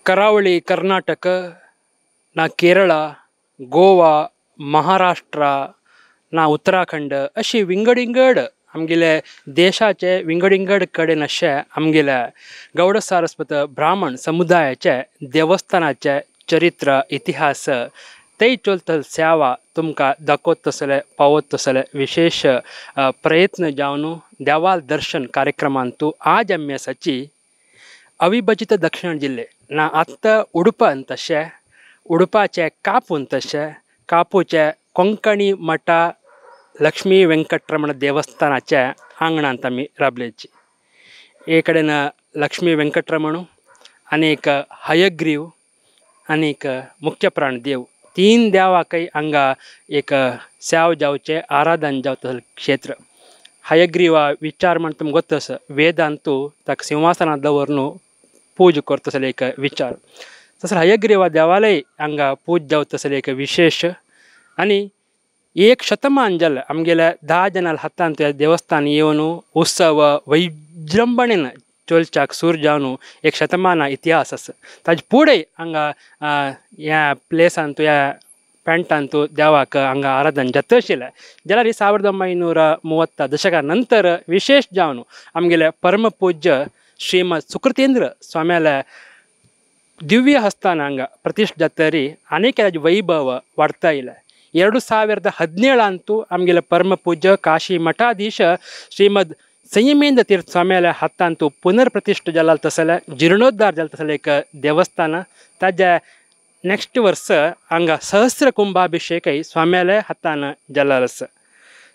ಕರಾವಳಿ ಕರ್ನಾಟಕ ना केरळा, गोवा, महाराष्ट्र ना उत्तराखंड अशी विंगड विंगड आमगेले देशाचे विंगड विंगड कडेन अशे आमगेले गौड सारस्वत ब्राह्मण समुदायाचे देवस्थानाचे चरित्र इतिहास ते चलतल सेवा तुमकां दाखोवत तसले पावत तसले विशेष प्रयत्न जावन देवाल दर्शन कार्यक्रमांतू आज आमी आसाची अविभजित दक्षिण जिल्ले ना आत्तां उडुपान तशें उडुपाचे कापून तशें कापूचे कोंकणी मठा लक्ष्मी वेंकटरमण देवस्थानाच्या आंगणांत आमी राबलेची. एक कडेन लक्ष्मी वेंकटरमण आनी एक हयग्रीव आनी एक मुख्य प्राणदेव तीन देवाकय हांगा एक सेव जावचें आराधन जावचें क्षेत्र. हयग्रीवा विचार म्हण तुमकां गोत्त आसा वेदांतू ताका सिंहासनात दवरून पूज करता तसले एक विचार. तसो हयग्रीवा देवालय हांगा पूज जावता तसले एक विशेष. आनी एक शतमान जालें आमगेल्या 10 जाणां हातांत देवस्थान येवन उत्सव विजृंभणेन चोलच्याक सूर जावन एक शतमाना इतिहास आसा. ताजे फुडें हांगा ह्या प्लेसांत ह्या पेंटांत देवाक हांगा आराधन जाता आशिल्लें. जाल्यार 1930 दशका नंतर विशेष जावन आमगेले परमपूज्य श्रीमद सुकृतेंद्र स्वाम्याल्या दिव्य हस्तान हांगा प्रतिष्ठा जातरी आनीक ताजें वैभव वाडता येयलें. 2017 आमगेले परमपूज्य काशी मठाधीश श्रीमद संयमेंद्र तीर्थ स्वाम्याल्या हातांतू पुनर्प्रतिष्ठा जाला तसलें जिर्णोद्धार जाला तसलें एक देवस्थान. ताज्या नेक्स्ट वर्स हांगा सहस्र कुंभाभिषेकय स्वाम्याल्या हातान जाल्लो आसा.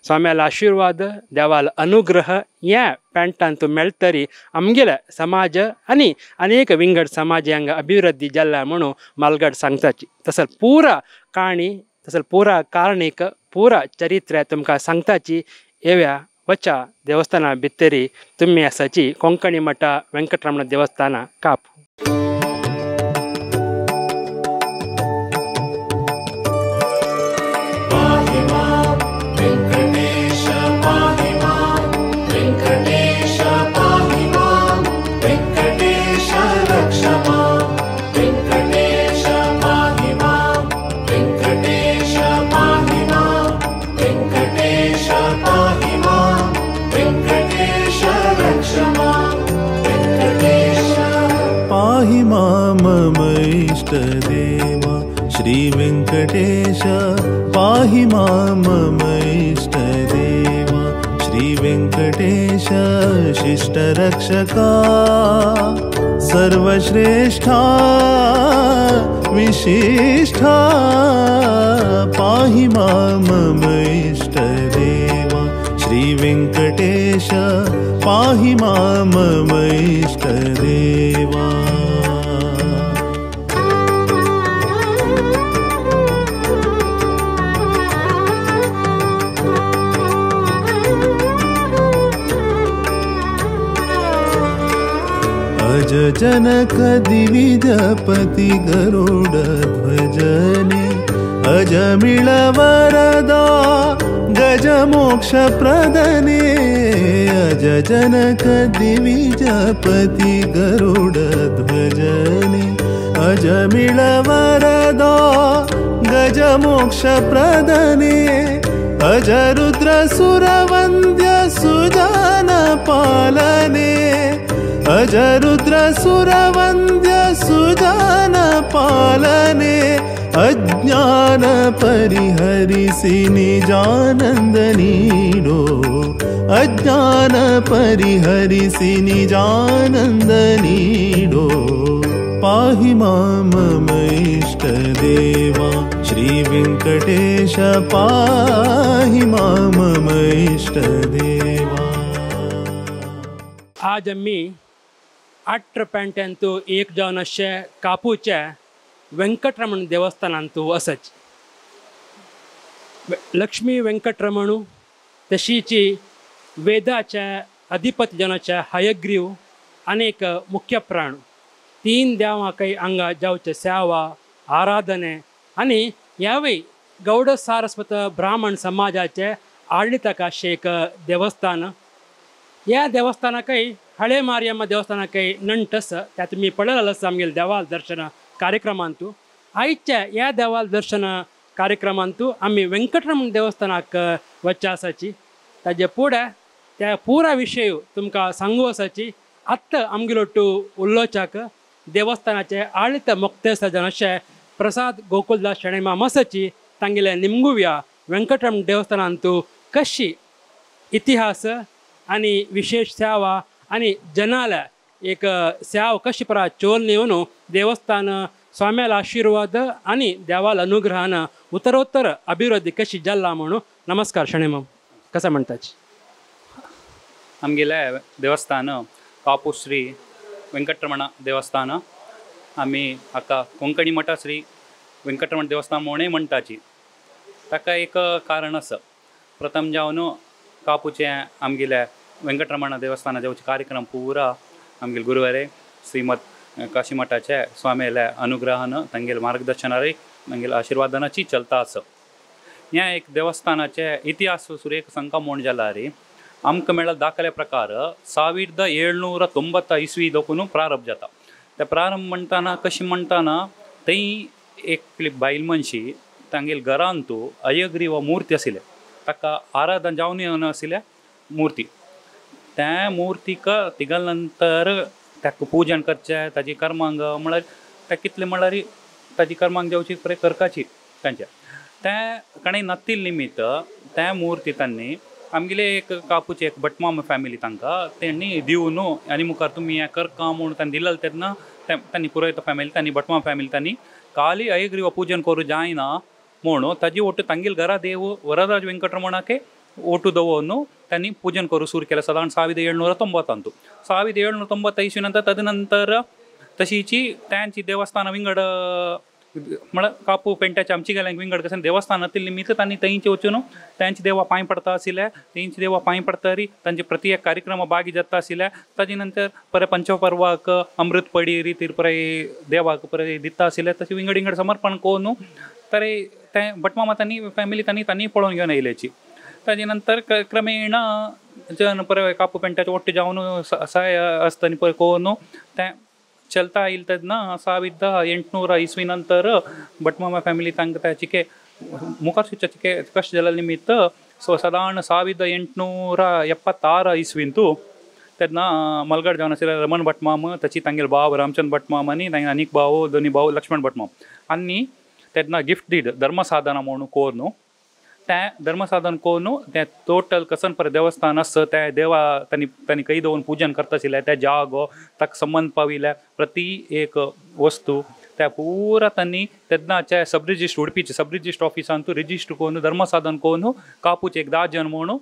स्वाम्यालो आशिर्वाद देवालो अनुग्रह ह्या पेंटांतू मेळटरी आमगेले समाज आनी अनेक विंगड समाज हांगा अभिवृद्धी जाल्या म्हणून मालगड सांगताची. तसो पुरा काणी तसो पुरा कारणीक पुरा चरित्र तुमकां सांगताची. येव्या वचा देवस्थाना भितरी तुमी आसाची कोंकणी मठा वेंकटरमण देवस्थाना कापू. देवा श्री वेंकटेश पाहि मां मम इष्ट देवा श्री वेंकटेश शिष्ट रक्षका सर्वश्रेष्ठा विशिष्ठा पाहि मां मम इष्ट देवा श्री वेंकटेश पाहि मां मम इष्ट देवा. अज जनक दिविजपति गरुड ध्वजने अजमिळ वरदा गज मोक्ष प्रदने. अज जनक दिविजपति गरुड ध्वजने अजमिळ वरदा गज मोक्ष प्रदने. अज रुद्र सुरवंद्य सुजान पालने अज रुद्र सुरवंद्य सुजान पालने. अज्ञान परिहरिसि निजानंद नीडो अज्ञान परिहरिसि निजानंद नीडो. पाहि मां मम इष्ट देवा श्री वेंकटेश पाहि मां मम इष्ट देवा. आज आमी 8 पेंट्यांतू एक जावन अशें कापूचे वेंकटरमण देवस्थानांतू आसाची. लक्ष्मी वेंकटरमणू तशीची वेदाच्या अधिपती जनाच्या हयग्रीव आनी एक मुख्य प्राण तीन देवांकय हांगा जावचे सेवा आराधने आनी ह्यावय गौड सारस्वत ब्राह्मण समाजाचे आडलिताक अशें एक देवस्थान. ह्या देवस्थानाकय हळे मारियम्मा देवस्थानाक नंटस त्या तुमी पळयलें आसा आमगेले देवाल दर्शन कार्यक्रमांतू. आयच्या ह्या देवाल दर्शन कार्यक्रमांतू आमी वेंकटरमण देवस्थानाक वच्चे आसाची. ताजे फुडें त्या पुरा विशय तुमकां सांगू आसाची. आत्तां आमगेलोटू उलोवच्याक देवस्थानाचे आळीत मोक्ते सजन अशें प्रसाद गोकुलदास शेणै मामासाची तांगेले निमगुव्या वेंकटरमण देवस्थानांतू कशी इतिहास आनी विशेष सेवा आनी जनाला एक सेवा कशी परा चोल येवन देवस्थान स्वाम्याला आशीर्वाद आनी देवाल अनुग्रहान उत्तरोत्तर अभिवृद्धी कशी जाल्ला म्हणून. नमस्कार शेणै माम, कसा म्हणताची? आमगेले देवस्थान कापू श्री वेंकटरमण देवस्थान, आमी हाका कोंकणी मठा श्री वेंकटरमण देवस्थान म्हणूय म्हणटाची. ताका एक कारण आसा. प्रथम जावन कापूचें आमगेल्या वेंकटरमण देवस्थानाचे कार्यक्रम पुरा आमगेले गुरुवारे श्रीमद काशी मठाचे स्वामील्या अनुग्रहान तांगेले मार्गदर्शनारे तांगेले आशिर्वादानाची चलता आसा. ह्या एक देवस्थानाचे इतिहास सुरेख संका म्हूण जाला रे आमकां मेळ्ळा दाखले प्रकार 1790 इस्वी दोकून प्रारंभ जाता. ते प्रारंभ म्हणटाना कशें म्हणटाना थंय एकली बायल मनशी तांगेले घरांतू अयग्रीव मूर्ती आशिल्ले, ताका आराधन जावन आशिल्ल्या मूर्ती. त्या मूर्तीक तिगल नंतर ताका पूजन करचें, ताजी कर्मांग म्हळ्यार त्या कितलें म्हळ्यार ताजी कर्मांग जावची पळय करकाची तांच्या त्या कणे नत्तील निमित्त त्या मूर्ती तांणी आमगेले एक कापूचे एक भटमाम फॅमिली तांकां तेणी दिवन आनी मुखार तुमी हें करका म्हूण तांणी दिलें तेन्ना तांणी पुरोयत फॅमिली तांणी भटमाम फॅमिली तांणी काली अयग्रीव पूजन करूं जायना म्हणून ताजी ओटू तांगेले घरा देव वरदराज वेंकटरमणाके ओटू दवरून तांणी पूजन करूं सुरू केलें सादारण 1790 1790 इस्वी नंतर. तदनंतर तशीची त्यांची देवस्थान विंगड म्हळ्यार कापू पेंट्याचे आमची गेल्या विंगड कशें देवस्थानातील निमित्त तांणी थंयचे वचून तांची देवा पांय पडता आशिल्ले, तेंची देवा पांय पडटरी तांचे प्रति एक कार्यक्रम बागी जाता आशिल्ले. ताजे नंतर परत पंचपर्वाक अमृत पडी रितीर परत देवाक परत दिता आशिल्ले. तशें विंगड विंगड समर्पण करून तर तें भटमामा तांणी फॅमिली तांणी तांणी पळोवन घेवन आयल्याची. ताजे नंतर क्रमेण जन परत कापू पेंट्याचे ओट्ट जावन साय आसता आनी परत करून तें चलता आयल तेन्ना 1800 इस्वी नंतर भटमामा फॅमिली तांकां त्या चिके मुखार सुच्या चिके कश्ट जाल्ल्या निमित्त सो सादारण 1876 इस्वींतू तेन्ना मलगड जावन आशिल्ले रमण भटमाम, ताची तांगेले भाव रामचंद्र भटमाम आनी तांगे आनीक भाव दोनी भाव लक्ष्मण भटमाम आनी तेन्ना गिफ्ट did धर्मसाधना म्हणून कोरून तें धर्मसाधन करून तें टोटल कसन पर देवस्थान आसा त्या देवा तांणी तांणी खंय दवरून पूजन करता आशिल्लें त्या जागो ताका संबंद पाविल्ल्या प्रति एक वस्तू त्या पुरा तांणी तेन्नाचे सब रिजिस्टर उडपीचे सब रिजिस्टर ऑफिसांतू रिजिस्टर करून धर्मसाधन करून कापूचे एक 10 जण म्हणून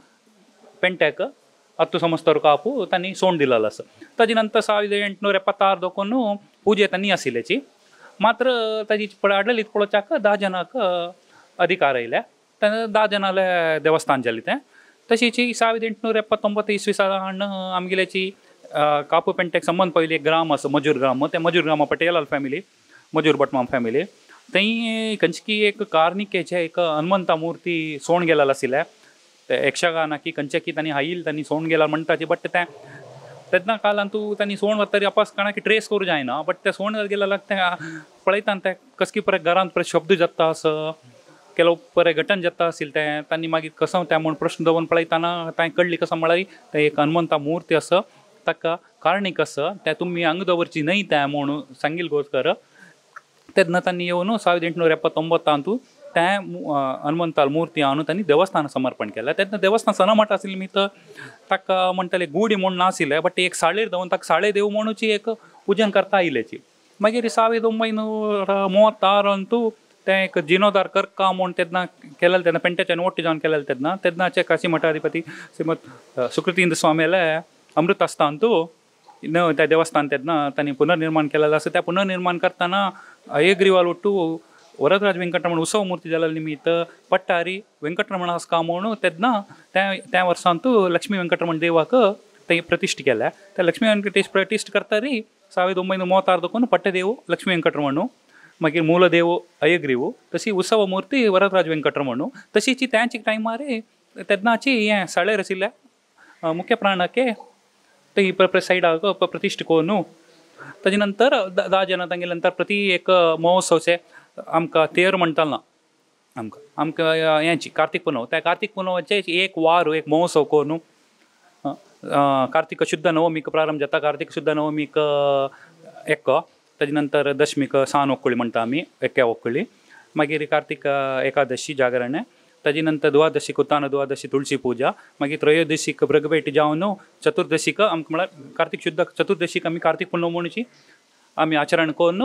पेंट्याक अत्तू समस्तर कापू तांणी सोंड दिलेलो आसा. ताजे नंतर 1876 दोकून पुजे तांणी आशिल्ल्याची मात्र ताजी आडलेली पळोवच्याक 10 जणांक अधिकार आयल्या तेन्ना 10 जणांले देवस्थान जालें तें. तशीच 1879 इस्वी सादारण आमगेल्याची कापू पेंट्याक संबंद पाविल्ली एक ग्राम आसा मजूर ग्राम, तें मजूर ग्राम पटेलाल फॅमिली मजूर भटमाम फॅमिली थंय खंयची एक कार्निकेचें एक हनुमंता मूर्ती सोण गेलेलो आशिल्लें. ते यक्षगानाकी खंयचे की तांणी हाईल तांणी सोण गेला म्हणटाचे बट तें तेन्ना कालांतू तांणी सोण वतरी अपास कोणाक ट्रेस करूं जायना बट तें सोण गेलें तें पळयता तें कसकी परत घरांत परत शब्द जाता असो ಕೆಲವು ಪರೆ ಘಟನೆ जाता आशिल्लें तें तांणी मागीर कसो तें म्हूण प्रश्न दवरून पळयतना तांणी कळ्ळी कसो म्हळ्यार तें एक हनुमंता मूर्ती आसा ताका कारणीक आसा तें तुमी हांगा दवरची न्हय तें म्हूण सांगील गोस्कर. तेन्ना तांणी येवन 1879 तें हनुमंताल मूर्ती हाडून तांणी देवस्थान समर्पण केलें. तेन्ना देवस्थान सनमठ आशिल्लें निमित्त ताका म्हणटाले गुडी म्हूण नाशिल्लें बट एक साळेर दवरून ताका साळे देव म्हणूची एक पुजन करता आयिल्ल्याची. मागीर 1936 तें एक जिनोदार करका म्हूण तेन्ना केलेलें तेन्ना पेंट्याच्यान ओट्ट जावन केलेलें तेन्ना तेन्नाचे काशी मठाधिपती श्रीमद सुकृतींद्र स्वामीले अमृत आस्थान त्या देवस्थान तेन्ना तांणी पुनर्निर्माण केलेलें आसा. त्या पुनर्निर्माण करतना हयग्रीवाल ಒಟ್ಟು वरदराज वेंकटरमण उत्सव मूर्ती जाल्ल्या निमित्त पट्टारी वेंकटरमण आसका म्हणून तेन्ना त्या वर्सांतू लक्ष्मी वेंकटरमण देवाक ते प्रतिष्ठ केल्या. त्या लक्ष्मी वेंकटेश प्रतिष्ठ करतारी 1936 दकून पट्टदेव लक्ष्मी वेंकटरमण, मागीर मूलदेव हयग्रीव, तशी उत्सव मूर्ती वरदराज वेंकटरमण. तशीच त्यांची टायमार तेन्नाची हें साळेर आशिल्ल्या मुख्य प्राणाके ती सायडाक प्रतिश्ठ करून ताजे नंतर 10 जाणां तांगेले नंतर प्रति एक महोत्सवचे आमकां तेर म्हणटाल ना आमकां आमकां हेंची कार्तीक पुनव त्या कार्तीक पुनवाचे एक वार एक महोत्सव करून कार्तीक शुद्ध नवमीक प्रारंभ जाता. कार्तीक शुद्ध नवमीक एक ताजे नंतर दशमीक सान ओक्कळी म्हणटा आमी एक्या ओक्कळी, मागीर कार्तीक एकादशी जागरण, ताजे नंतर द्वादशीक उत्तान द्वादशी तुळशी पुजा, मागीर त्रयोदशीक भृगभेट जावन चतुर्दशीक आमकां म्हळ्यार कार्तीक शुद्ध चतुर्दशीक आमी कार्तीक पुनव म्हणूची आमी आचरण करून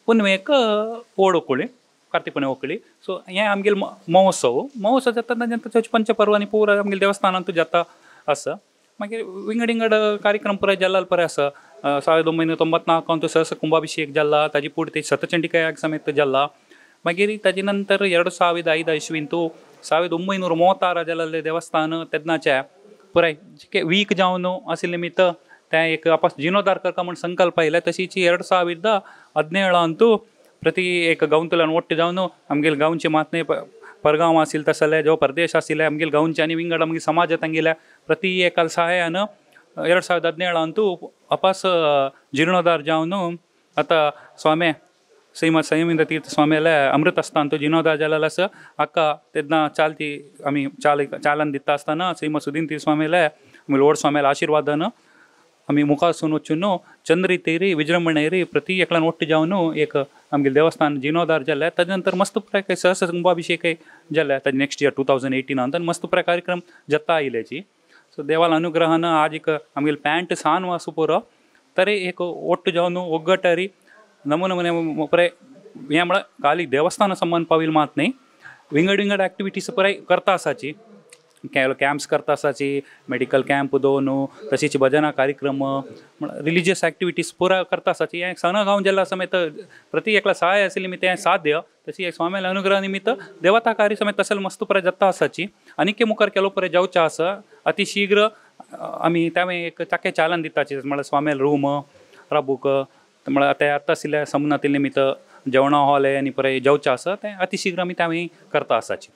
पुनवेक ओड ओक्कळी कार्तीक पुनव ओक्कळी. सो हें आमगेले महोत्सव महोत्सव जाता ताजे नंतर पंचपर्व आनी पुरा आमगेले देवस्थानांतूच जाता आसा. मागीर विंगड विंगड कार्यक्रम पुराय जाल्ला परे आसा. 1994 सहस्र कुंभाभिषेक जाला, ताजे फुडें ते शतचंडिका समेत जाला. मागीर ताजे नंतर 2005 इस्वींतू 1936 जाल्लें देवस्थान तेन्नाचें पुराय वीक जावन आशिल्ले निमित्त तें एक आपस जिर्णोद्धार करता म्हूण संकल्प आयले. तशीच 2017 प्रति एक गांवतल्यान ओट्ट जावन आमगेले गांवचे मात न्हय परगांव आशिल्ले तसले जो परदेश आशिल्ले आमगेले गांवचे आनी विंगड आमगे समाज तांगेल्या प्रति एका सहायान 2017 अपास जिर्णोद्धार जावन आतां स्वामी श्रीमद संयमेंद्र तीर्थ स्वामीले अमृतस्थान जिर्णोद्धार जालेलो आसा. हाका तेन्ना चालती आमी चालन दिता आसतना श्रीमद सुदीन तीर्थ स्वामीले आमी व्हड स्वामीले आशिर्वादान आमी मुखारसून वचून चंद्रितेरी विजृंभणेरी प्रति एकल्यान ओट्ट जावन एक आमगेलें देवस्थान जिर्णोद्धार जालें. ताजे नंतर मस्त पुराय सहस्र कुंभाभिषेक जालें. ताजे नेक्स्ट इयर 2018 मस्त पुराय कार्यक्रम जाता आयिल्ल्याची. सो देवाला अनुग्रहान आज एक आमगेले पॅन्ट सान आसूं पुरो तरी एक ओट्ट जावन ओग्गटारी नमो नमो पुराय हें म्हळ्यार खाली देवस्थाना संबंद पाविल मात न्ही विंगड विंगड एक्टिविटीज पुराय करता आसाची. कॅम्प्स करता आसाची, मेडिकल कॅम्प दोन, तशीच भजना कार्यक्रम, रिलिजियस एक्टिविटीज पुरा करता आसाची. हें सण गांव जिल्ला समेत प्रति एकला सहाय आशिल्ले निमित्त हें साध्य. तशी एक स्वामीले अनुग्रह निमित्त देवता कार्य समेत तसले मस्त पुराय जाता आसाची. आनीक मुखार केलो पुराय जावचें आसा. अति शीघ्र आमी तें एक ताके चालन दिताची म्हळ्यार स्वामीले रूम राबूक म्हळ्यार ते आतां आशिल्ल्या समनातिल्ले निमित्त जेवणा हॉल आनी पुराय जावचें आसा तें अति शीघ्र आमी तें करता आसाची.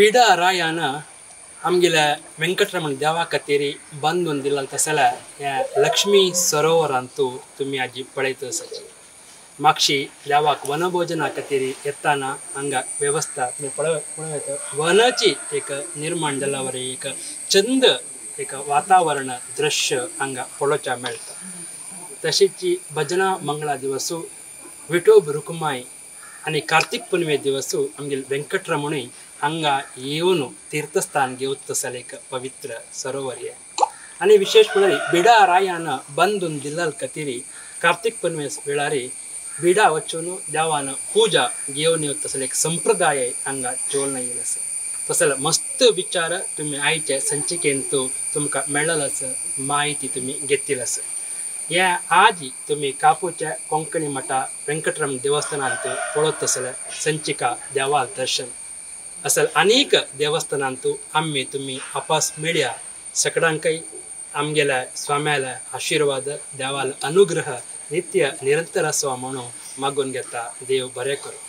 बिडा रायान आमगेल्या वेंकटरमण देवा खातीर बांदून दिला तसल्या ह्या लक्ष्मी सरोवरांतू तुमी आजी पळयत आसाची. मागशी देवाक वनभोजना खातीर येताना हांगा वेवस्था तुमी पळयत वनाची एक निर्माण जाल्या वरी एक चंद एक वातावरण दृश्य हांगा पळोवच्या मेळटा. तशेंच भजना मंगळा दिवसू विठोब रुकुमाई आनी कार्तीक पुनवे दिवसू आमगेले वेंकटरमणूय हांगा येवन तीर्थस्थान घेवत तसलें एक पवित्र सरोवर हें. आनी विशेष म्हळ्यार बिडा रायान बांदून दिल्ल्या खातीर कार्तीक पुनवे वेळार बिडा वचून देवान पुजा घेवन येवत तसले एक संप्रदाय हांगा चोलन येयलो आसा. तसले मस्त विचार तुमी आयचे संचिकेंत तुमकां मेळ्ळो आसा, म्हायती तुमी घेतिल्ली आसा. ह्या आज तुमी कापूच्या कोंकणी मठा वेंकटरमण देवस्थानांत पळयत तसले संचिका देवाल दर्शन असल अनेक देवस्थानांत आमी तुमी आपास मेळया. सगळ्यांकय आमगेल्या स्वाम्याला आशिर्वाद देवाल अनुग्रह नित्य निरंतर आसा म्हणून मागून घेता. देव बरें करूं.